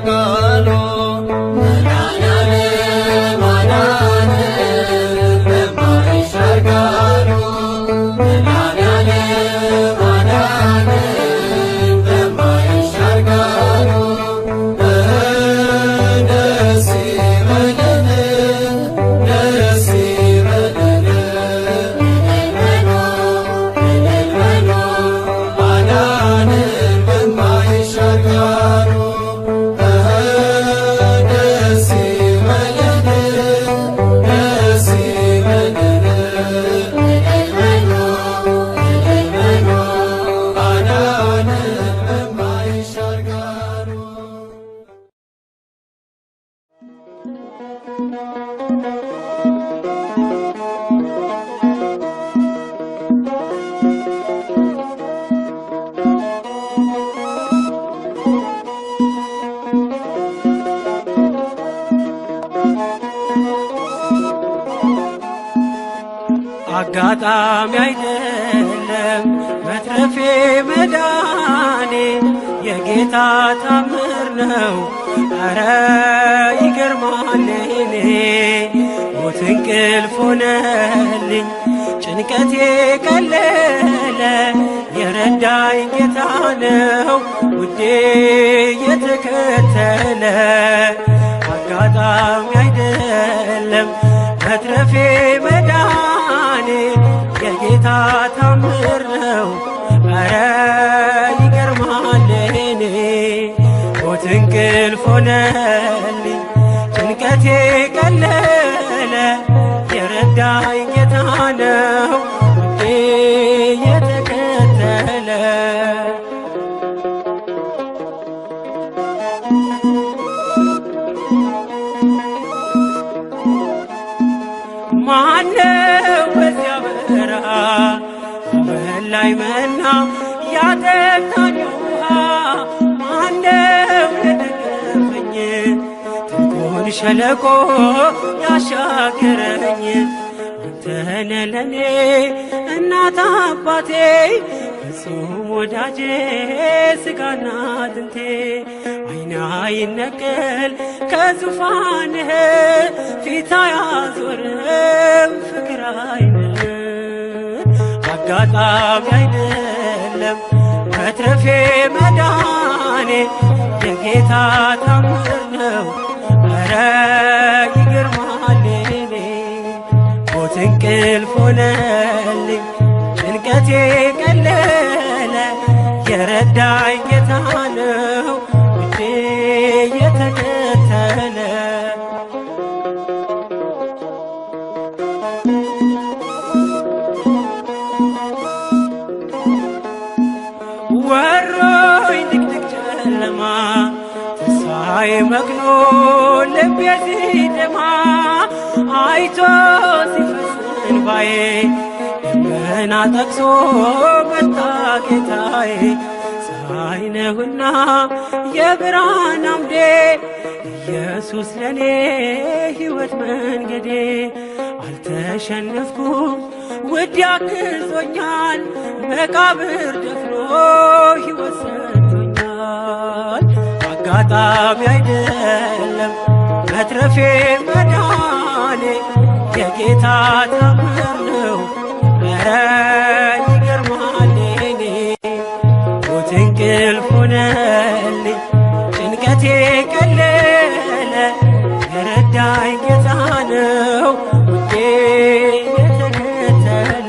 ቃሉ መድኃኔዓለም አዳነን በማይሻር ቃሉ መድኃኔዓለም አዳነን በማይሻር ቃሉ ደስ ይበለን ደስ ይበለን እልል በሉ እልል በሉ አዳነን በማይሻር ቃሉ ደስ ይበለን ደስ ይበለን እልል በሉ እልል በሉ አዳነን በማይሻር ቃሉ። አጋጣሚ አይደለም መትረፌ መዳኔ፣ የጌታ ታምር ነው። ኧረ ይገርማል እኔ ሞት እንቅልፍ ሆነልኝ፣ ጭንቀቴ ቀለለ። የረዳኝ ጌታ ነው ውዴ የተከተለ። አጋጣሚ አይደለም መትረፌ መዳኔ፣ የጌታ ታምር ነው። ኧረ ይገርማል እኔ ሞት እንቅልፍ ሆነልኝ፣ ጭንቀቴ ቀለለ። የረዳኝ ጌታ ነው ውዴ የተከተለ። ማነው በዚያ በረሃ ያበላኝ መና ያጠጣኝ ውሃ? ማነው የደገፈኝ ጥልቁን ሸለቆ ያሻገረኝ? አንተነህ ለኔ እናት አባቴ፣ ፍጹም ወዳጄ ስጋና አጥንቴ። ዓይን አይነቀል ከዙፋንህ፣ ፊት አያዞርም ፍቅር ዓይንህ። አጋጣሚ አይደለም መትረፌ መዳኔ፣ የጌታ ታምር ነው። ኧረ ይገርማል እኔ ሞት እንቅልፍ ሆነልኝ፣ ጭንቀቴ ቀለለ። የረዳኝ ጌታ ነው ውዴ የተከተለ። ወሮኝ ድቅድቅ ጨለማ፣ ተስፋዬ መክኖ ልቤ ሲደማ፣ አይቶ ሲፈስ እንባዬ ደመና ጠቅሶ መጣ ጌታዬ። ፀሐይ ነውና የብርሃን አምዴ ኢየሱስ ለኔ ሕይወት መንገዴ። አልተሸነፍኩም ውድ ያግዞኛል፣ መቃብር ደፍኖ ሕይወት ሰጥቶኛል። አጋጣሚ አይደለም መትረፌ መዳኔ፣ የጌታ ታምር ነው። ኧረ ይገርማል እኔ ሞት እንቅልፍ ሆነልኝ፣ ጭንቀቴ ቀለለ። የረዳኝ ጌታ ነው ውዴ የተከተለ።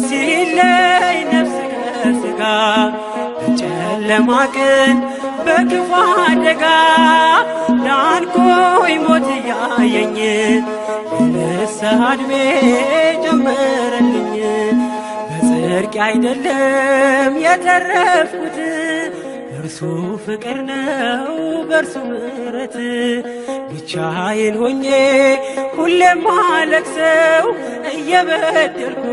ሲለይ ነፍስ ከሥጋ በጨለማ ቀን በክፉ አደጋ፣ ዳንኩኝ ሞት እያየኝ የንስሐ ዕድሜ ጨመረልኝ። በጽድቅ አይደለም የተረፍኩት፣ በእርሱ ፍቅር ነው በእርሱ ምሕረት። ብቻዬን ሆኜ ሁሌም ማለቅሰው እየበደልኩ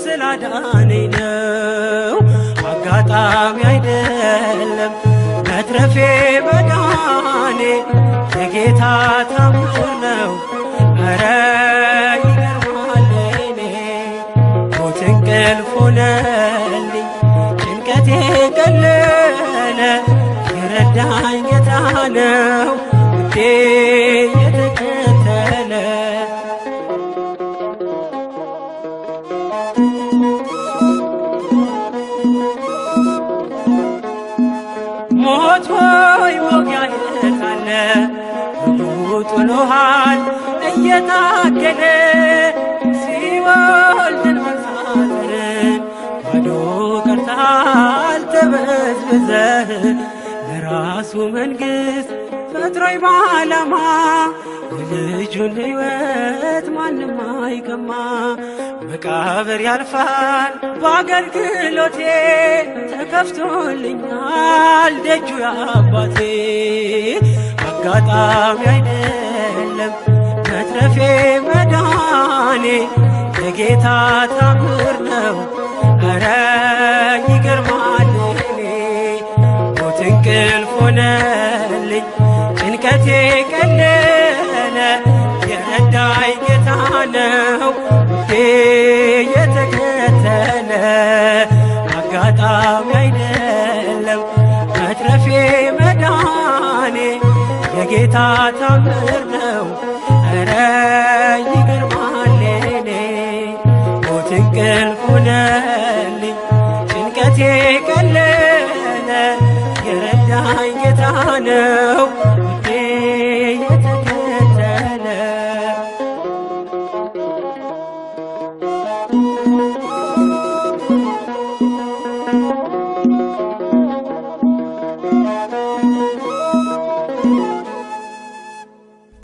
ስላዳነኝ ነው። አጋጣሚ አይደለም መትረፌ መዳኔ፣ የጌታ ታምር ነው። ኧረ ይገርማል ነው ውዴ የተከተለ። ሞት ሆይ መውጊያህ የት አለ? ሕጉ ጥሎሃል እየታገለ። ሲኦል ድል መንሳትህን ባዶ ቀርተሃል ተበዝብዘህ። ለራሱ መንግሥት ፈጥሮኝ ባላማ የልጁን ሕይወት ማንም አይቀማ። መቃብር ያልፋል በአገልግሎቴ ተከፍቶልኛል ደጁ የአባቴ። አጋጣሚ አይደለም መትረፌ መዳኔ የጌታ ታምር ነው። ኧረ ይገርማል እኔ ሞት እንቅልፍ ሆነልኝ ጭንቀቴ ቀለለ። የረዳኝ ጌታ ነው ውዴ የተከተለ። አጋጣሚ አይደለም መትረፌ መዳኔ የጌታ ታምር ነው። ኧረ ይገርማል እኔ ሞት እንቅልፍ ሆነልኝ ጭንቀቴ ቀለለ። የረዳኝ ጌታ ነው ውዴ የተከተለ።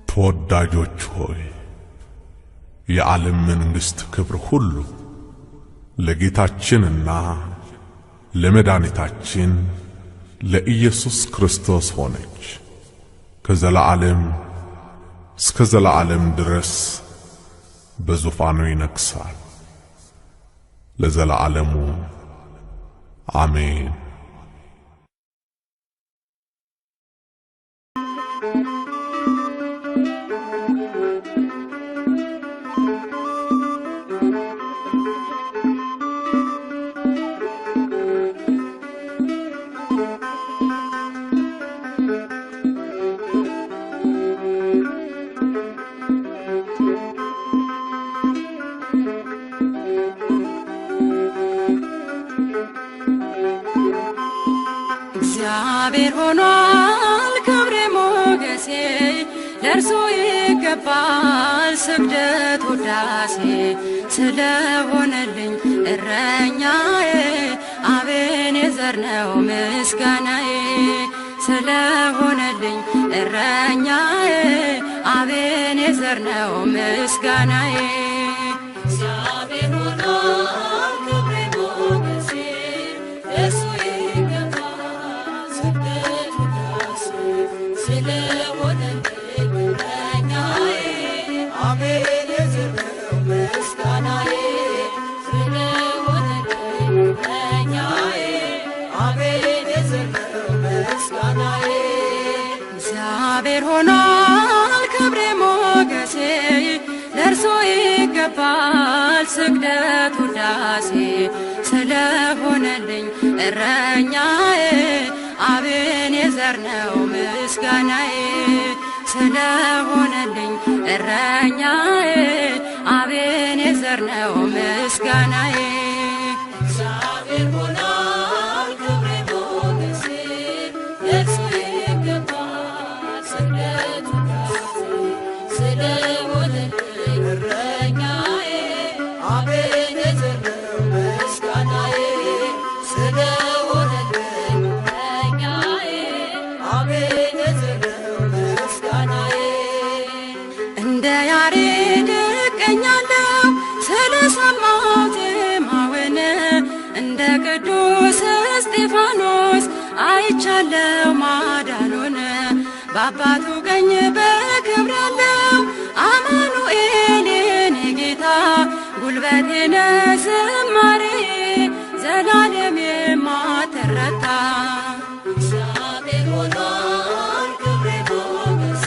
ተወዳጆች ሆይ፣ የዓለም መንግሥት ክብር ሁሉ ለጌታችንና ለመድኃኒታችን ለኢየሱስ ክርስቶስ ሆነች። ከዘላለም እስከ ዘላለም ድረስ በዙፋኑ ይነግሣል። ለዘላለሙ አሜን። እግዚአብሔር ሆኗል ክብሬ ሞገሴ፣ ለእርሱ ይገባል ስግደት ውዳሴ። ስለሆነልኝ እረኛዬ አቤኔዘር ነው ምስጋናዬ። ስለሆነልኝ እረኛዬ አቤኔዘር ነው ምስጋናዬ። እግዚአብሔር ሆኗል ክብሬ ሞገሴ፣ ለእርሱ ይገባል ስግደት ውዳሴ። ስለሆነልኝ እረኛዬ አቤኔዘር ነው ምስጋናዬ። ስለሆነልኝ እረኛዬ አቤኔዘር ነው ምስጋናዬ። እግዚአብሔር ሆኗል ክብሬ ሞገሴ፣ ለእርሱ ይገባል ስግደት ውዳሴ። ስለሆነልኝ እረኛዬ አቤኔዘር ነው ምስጋናዬ። ስለሆነልኝ እረኛዬ አቤኔዘር ነው ምስጋናዬ። እግዚአብሔር ሆኗል ክብሬ ሞገሴ፣ ለእርሱ ይገባል ስግደት ውዳሴ። ስለሆነልኝ እረኛዬ አቤኔዘር ነው ምስጋናዬ። ስለሆነልኝ እረኛዬ አቤኔዘር ነው ምስጋናዬ። እንደ ያሬድ እቀኛለሁ ስለሰማሁት ዜማውን፣ እንደ ቅዱስ እስጢፋኖስ አይቻለው ማዳኑን። በአባቱ ቀኝ በክብር ያለው አማኑኤል የኔ ጌታ፣ ጉልበቴ ነህ ዝማሬ ዘላለም የማትረታ። እግዚአብሔር ሆኗል ክብሬ ሞገሴ፣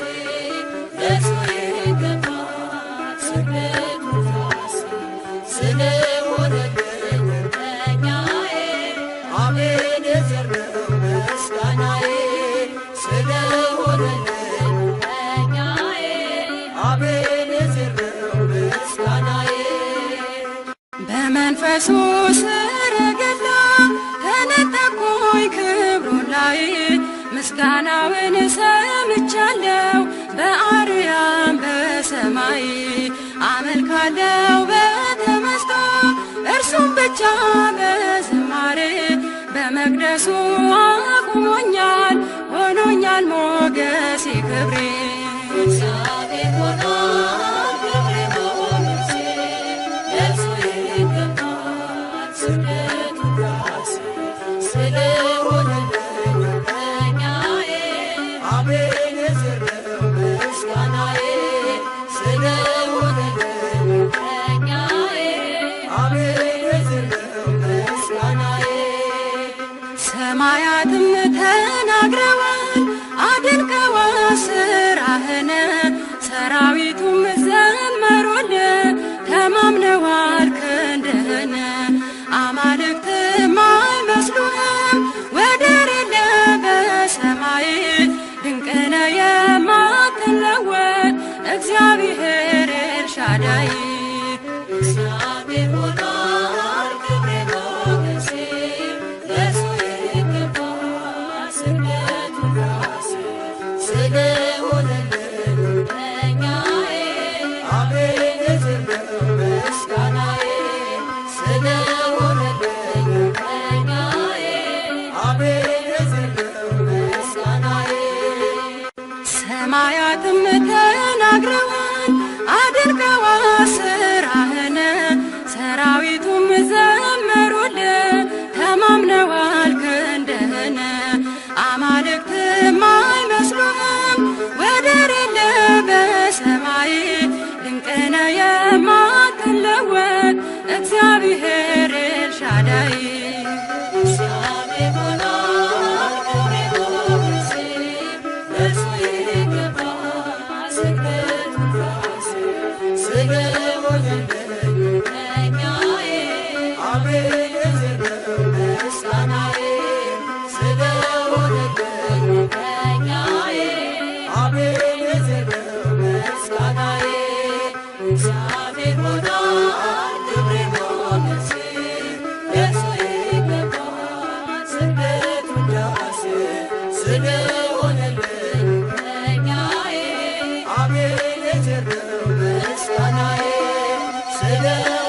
ለእርሱ ይገባል ስግደት ውዳሴ። ስለሆነልኝ እረኛዬ አቤኔዘር ነው ምስጋናዬ። ስለሆነልኝ በመንፈሱ ሰረገላ ተነጠቅኩኝ ክብሩን ላይ ምስጋናውን ሰምቻለሁ በአርያም በሰማይ አመልካለሁ በተመስጦ እርሱን ብቻ በዝማሬ በመቅደሱ አቁሞኛል ሆኖኛል ሞገሴ ክብሬ። እግዚአብሔር ሆኗል ክብሬ ሞገሴ፣ ለእርሱ ይገባል ስግደት ውዳሴ። ስለሆነልኝ እረኛዬ፣ አቤኔዘር ነው ምስጋናዬ። ስለሆነልኝ እረኛዬ፣ አቤኔዘር ነው ምስጋናዬ። ሰማያትም ተናግረዋል አድንቀዋል ስራህን፣ ሰራዊቱም ዘመሩልህ ተማምነዋል ክንድህን። አማልክትም አይመስሉህም ወደር የለህ በሰማይ፣ ድንቅ ነህ የማትለወጥ እግዚአብሔር ኤልሻዳይ። እግዚአብሔር ሆኗል ክብሬ ሞገሴ፣ ለእርሱ ይገባል ስግደት ውዳሴ። ስለሆነልኝ እረኛዬ፣ አቤኔዘር ነው ምስጋናዬ። ስለሆነልኝ እረኛዬ፣ አቤኔዘር ነው ምስጋናዬ። ሰማያትም ተናግረዋል አድንቀዋል ስራህን፣ ሰራዊቱም ዘመሩልህ ተማምነዋል ክንድህን። አማልክትም አይመስሉህም ወደር የለህ በሰማይ፣ ድንቅ ነህ የማትለወጥ እግዚአብሔር ኤልሻዳይ። እግዚአብሔር ሆኗል ክብሬ ሞገሴ፣ ለእርሱ ይገባል ስግደት ውዳሴ። ስለሆነልኝ እረኛዬ፣ አቤኔዘር ነው ምስጋናዬ። ስለሆነልኝ እረኛዬ፣ አቤኔዘር ነው ምስጋናዬ። እግዚአብሔር ሆኗል ክብሬ ሞገሴ፣ ለእርሱ ይገባል ስግደት ውዳሴ። ስለሆነልኝ እረኛዬ፣ አቤኔዘር ነው ምስጋናዬ። ስለሆነልኝ